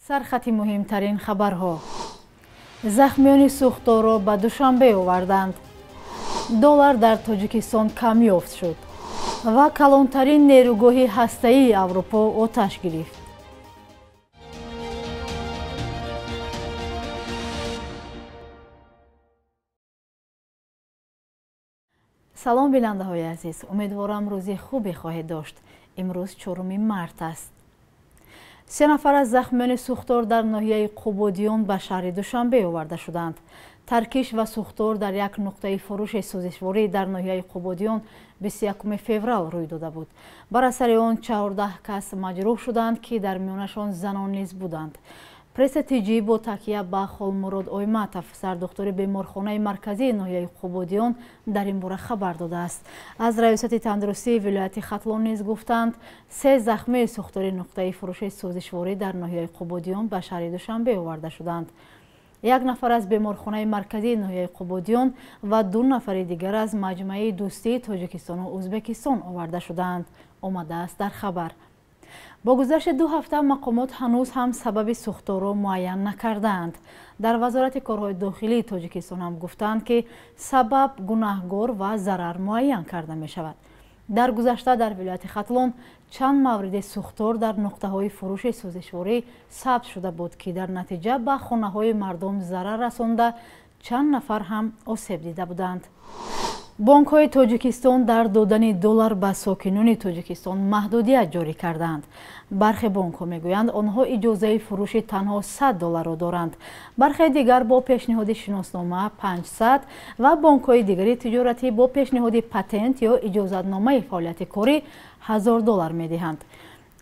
Сархати муҳимтарин хабарҳо. Захмиёни сӯхторро ба Душанбе оварданд. Доллар дар Тоҷикистон камёфт шуд ва калонтарин нерӯгоҳи ҳастаии Аврупо оташ гирифт. Салом бинандаҳои азиз, умедворам рӯзи хубе хоҳед дошт. Имрӯз 4 март аст. 3 нафар аз захмиёни сӯхтор дар ноҳияи Қубодиён ба шаҳри Душанбе оварда шуданд. Таркиш ва сӯхтор дар як нуқтаи фурӯши сӯзишворӣ дар ноҳияи Қубодиён 21 феврал рӯй дода буд. Бар асари он 14 кас маҷрӯҳ шуданд, ки дар миёнашон занон низ буданд. Пресса ТЖ бо такя ба Холмурод Ойматов, сардухтури беморхонаи марказии ноҳияи Қубодиён, дар ин бора хабар додааст. Аз раёсати тандурустии вилояти Хатлон низ гуфтанд, 3 захмии сӯхтори нуқтаи фурӯши сӯзишворӣ дар ноҳияи Қубодиён ба шаҳри Душанбе оварда шуданд. 1 нафар аз беморхонаи марказии ноҳияи Қубодиён ва 2 нафари дигар аз маҷмӯаи дӯстии Тоҷикистону Ӯзбекистон оварда шудаанд, омадааст дар хабар. Бо гузашти 2 ҳафта мақомот ҳанӯз ҳам сабаби сӯхторро муайян накардаанд. Дар Вазорати корҳои дохилии Тоҷикистон ҳам гуфтанд, ки сабаб, гунаҳгор ва зарар муайян карда мешавад. Дар гузашта дар вилояти Хатлон чанд мавриди сӯхтор дар нуқтаҳои фурӯши сӯзишворӣ сабт шуда буд, ки дар натиҷа ба хонаҳои мардум зарар расонда, чанд нафар ҳам осеб дида буданд. Бонкҳои Тоҷикистон дар додани доллар ба сокинони Тоҷикистон маҳдудият ҷорӣ кардаанд. Бархе бонкҳо мегӯянд, онҳо иҷозаи фурӯши танҳо 100 долларро доранд. Бархе дигар бо пешниҳоди шиноснома 500 ва бонкҳои дигари тиҷоратӣ бо пешниҳоди патент ё иҷозатномаи фаъолияти корӣ 1000 доллар медиҳанд.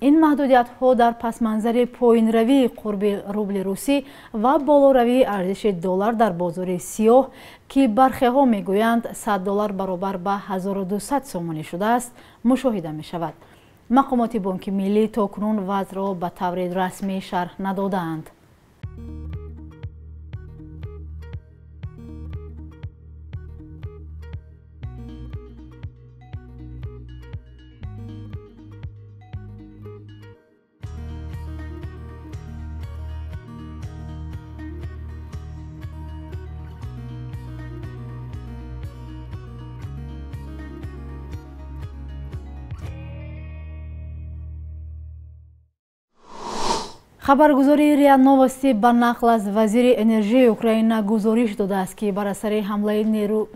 Ин маҳдудиятҳо дар пасманзари поинравии қурби рубли русӣ ва болоравии арзиши доллар дар бозори сиёҳ, ки бархеҳо мегӯянд 100 доллар баробар ба 1200 сомонӣ шудааст, мушоҳида мешавад. Мақомоти Бонки Миллӣ то кунун вазъро ба таври расмӣ шарҳ надодаанд. Хабаргузории РИА Новости ба нақл аз вазири энержии Украина гузориш додааст, ки бар асари ҳамлаи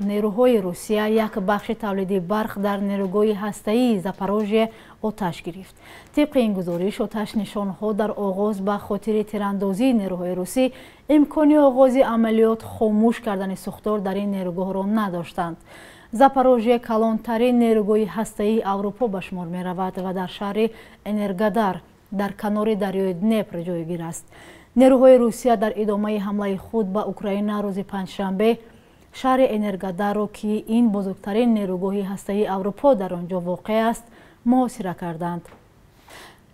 нерӯҳои Русия як бахши тавлиди барқ дар нерӯгоҳи ҳастаии Запорожье оташ гирифт. Тибқи ин гузориш, оташнишонҳо дар оғоз ба хотири тирандозии нерӯҳои русӣ имкони оғози амалиёт хомӯш кардани сӯхтор дар ин нерӯгоҳро надоштанд. Запорожье калонтарин нерӯгоҳи ҳастаии Аврупо ба шумор меравад ва дар шаҳри Энергодар дар канори дарёи Днепр ҷойгир аст. Нерӯҳои Русия дар идомаи ҳамлаи худ ба Украина рӯзи панҷшанбе шаҳри Энергодарро, ки ин бузургтарин нерӯгоҳи ҳастаии Аврупо дар он ҷо воқеъ аст, муҳосира карданд.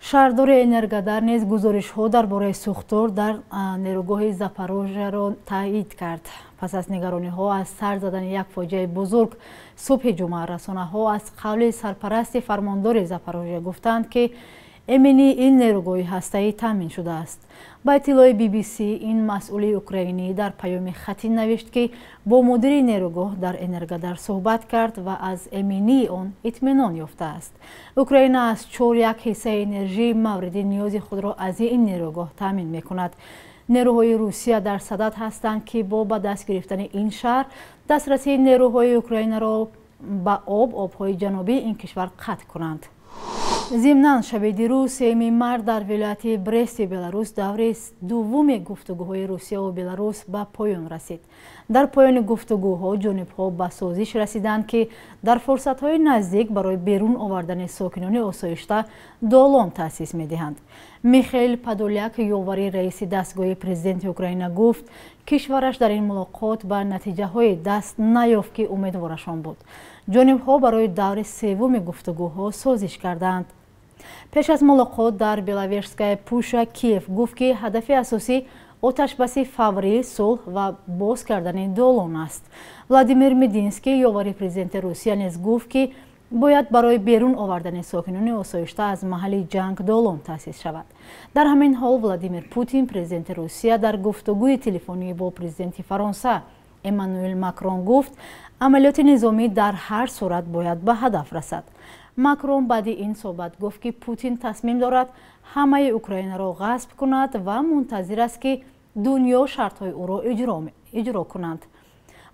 Шаҳрдори Энергодар низ гузоришҳо дар бораи сӯхтор дар нерӯгоҳи Запорожьеро таъид кард. Пас аз нигарониҳо аз сар задани як фоҷиаи бузург, субҳи ҷумъа расонаҳо аз қавли сарпарасти фармондори Запорожье гуфтанд, ки эминии ин нерӯгоҳи ҳастаӣ таъмин шудааст. Ба иттилои BBC, ин масъули украинӣ дар паёми хатӣ навишт, ки бо мудири нерӯгоҳ дар Энергодар суҳбат кард ва аз эминии он итминон ёфтааст. Украина аз 4,1 ҳиссаи энержии мавриди ниёзи худро аз ин нерӯгоҳ таъмин мекунад. Нерӯҳои Русия дар садад ҳастанд, ки бо ба даст гирифтани ин шаҳр дастрасии нерӯҳои Украинаро ба обҳои ҷанубии ин кишвар қатъ кунанд. Зимнан, шаби дирӯз 3 март дар вилояти Брести Беларус даври дуввуми гуфтугӯҳои Русияву Беларус ба поён расид. Дар поёни гуфтугӯҳо ҷонибҳо ба созиш расиданд, ки дар фурсатҳои наздик барои берун овардани сокинони осоишта долон таъсис медиҳанд. Михаил Подоляк, ёвари раиси дастгоҳи президенти Украина, гуфт, кишвараш дар ин мулоқот ба натиҷаҳое даст наёфт, ки умедворашон буд. Ҷонибҳо барои даври севуми гуфтугӯҳо созиш карданд. Пеш аз мулоқот дар Беловежская Пуша Киев гуфт, ки ҳадафи асосӣ оташбаси фаврӣ, сулҳ ва боз кардани долон аст. Владимир Мединский, ёвари президенти Русия, низ гуфт, ки Бояд барои берун овардани сокинони осоишта аз маҳалли ҷанг долон таъсис шавад. Дар ҳамин ҳол Владимир Путин, президенти Русия, дар гуфтугӯи телефонӣ бо президенти Фаронса Эммануэл Макрон гуфт, амалиёти низомӣ дар ҳар сурат бояд ба ҳадаф расад. Макрон баъди ин суҳбат гуфт, ки Путин тасмим дорад ҳамаи Украинаро ғасб кунад ва мунтазир аст, ки дунё шартҳои ӯро иҷро кунанд.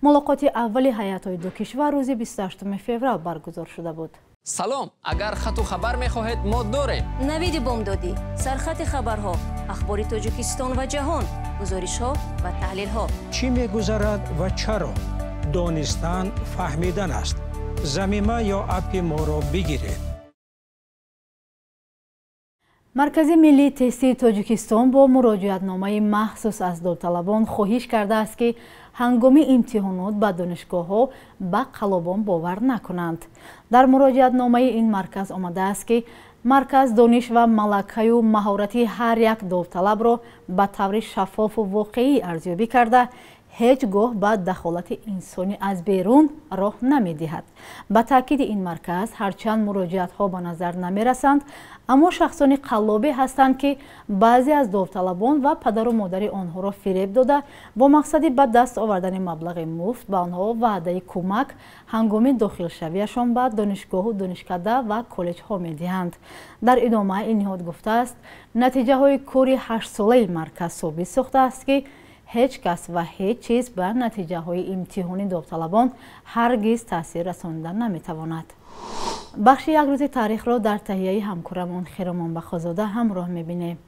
Мулоқоти аввали ҳайатҳои ду кишвар рӯзи 28 феврал баргузор шуда буд. Салом, агар хату хабар мехоҳед, мо дорем. Навиди бомдодӣ, сархати хабарҳо, ахбори Тоҷикистон ва ҷаҳон, гузоришҳо ва таҳлилҳо. Чӣ мегузарад ва чаро? Донистан фаҳмидан аст. Замима ё аппи моро бигиред. Маркази миллии тестии Тоҷикистон бо муроҷиатномаи махсус аз довталабон хоҳиш кардааст, ки ҳангоми имтиҳонот ба донишгоҳҳо ба қаллобон бовар накунанд. Дар муроҷиатномаи ин марказ омадааст, ки марказ дониш ва малакаю маҳорати ҳар як довталабро ба таври шаффофу воқеӣ арзёбӣ карда, ҳеҷ гоҳ ба дахолати инсонӣ аз берун роҳ намедиҳад. Ба таъкиди ин марказ, ҳарчанд муроҷиатҳо ба назар намерасанд, аммо шахсони қаллобе ҳастанд, ки баъзе аз довталабон ва падару модари онҳоро фиреб дода, бо мақсади ба даст овардани маблағи муфт ба онҳо ваъдаи кӯмак ҳангоми дохилшавиашон ба донишгоҳу донишкада ва коллеҷҳо медиҳанд. Дар идома ин ниҳод гуфтааст, натиҷаҳои кори ҳаштсолаи марказ собит сохтааст, ки ҳеҷ кас ва ҳеҷ чиз ба натиҷаҳои имтиҳони довталабон ҳаргиз таъсир расонида наметавонад. Бахши як рӯзи таърихро дар таҳияи ҳамкорамон Хиромон Бахозода ҳамроҳ мебинем.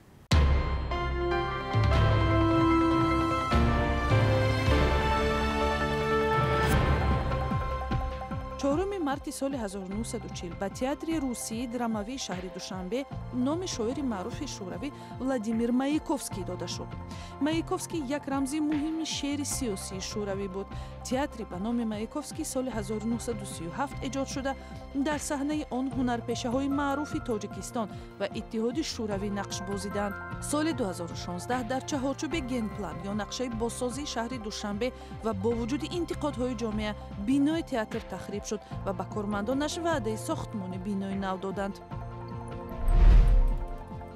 Чоруми марти соли 1940 ба театри русии драмавии шаҳри Душанбе номи шоири маъруфи шӯравӣ Владимир Маяковский дода шуд. Маяковский як рамзи муҳими шеъри сиёсии шӯравӣ буд. Театри ба номи Маяковский соли 1937 эҷод шуда, дар саҳнаи он ҳунарпешаҳои маъруфи Тоҷикистон ва Иттиҳоди Шӯравӣ нақш бозиданд. Соли 2016 дар чаҳорчӯби генплан ё нақшаи бозсозии шаҳри Душанбе ва бо вуҷуди интиқодҳои ҷомеа бинои театр тахриб шуд ва ба кормандонаш ваъдаи сохтмони бинои нав доданд.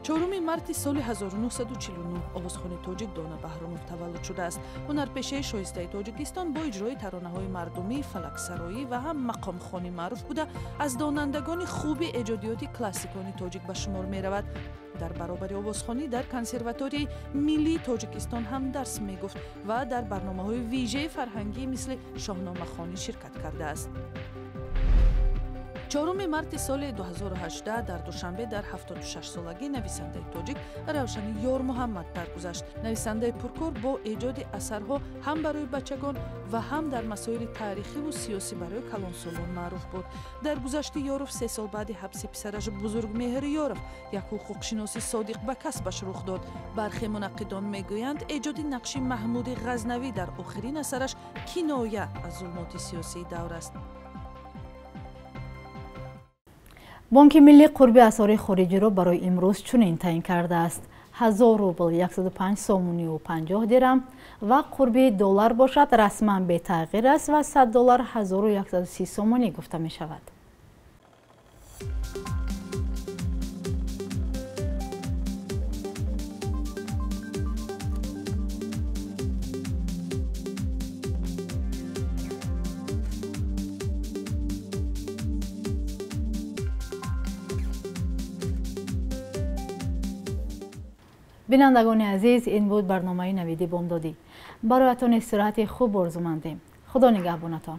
Чоруми марти соли 1949 овозхони тоҷик Дона Баҳромов таваллуд шудааст. Ҳунарпешаи шоистаи Тоҷикистон бо иҷрои таронаҳои мардумӣ, фалаксароӣ ва ҳам мақомхонӣ маъруф буда, аз донандагони хуби эҷодиёти классикони тоҷик ба шумор меравад. Дар баробари овозхонӣ дар консерваторияи миллии Тоҷикистон ҳам дарс мегуфт ва дар барномаҳои вижаи фарҳангӣ мисли шоҳномахонӣ ширкат кардааст. Чоруми марти соли 2018 дар Душанбе дар 76-солагӣ нависандаи тоҷик Равшани Ёрмуҳаммад даргузашт. Нависандаи пуркор бо эҷоди асарҳо ҳам барои бачагон ва ҳам дар масоили таърихиву сиёсӣ барои калонсолон маъруф буд. Даргузашти Ёров 3 сол баъди ҳабси писараш Бузургмеҳр Ёров, як ҳуқуқшиноси содиқ ба касбаш рух дод. Бархе мунаққидон мегӯянд, эҷоди нақши Маҳмуди Ғазнавӣ дар охирин асараш киноя аз зулмоти сиёсии давр аст. Бонки миллӣ қурби асъори хориҷиро барои имрӯз чунин таъин кардааст: 1000 рубл 105 сомонию 50 дирам ва қурби доллар бошад расман бетағйир аст ва 100 доллар 1130 сомонӣ гуфта мешавад. Бинандагони азиз, ин буд барномаи Навиди бомдодӣ. Бароятон истироҳати хуб орзумандем. Худо нигаҳбонатон.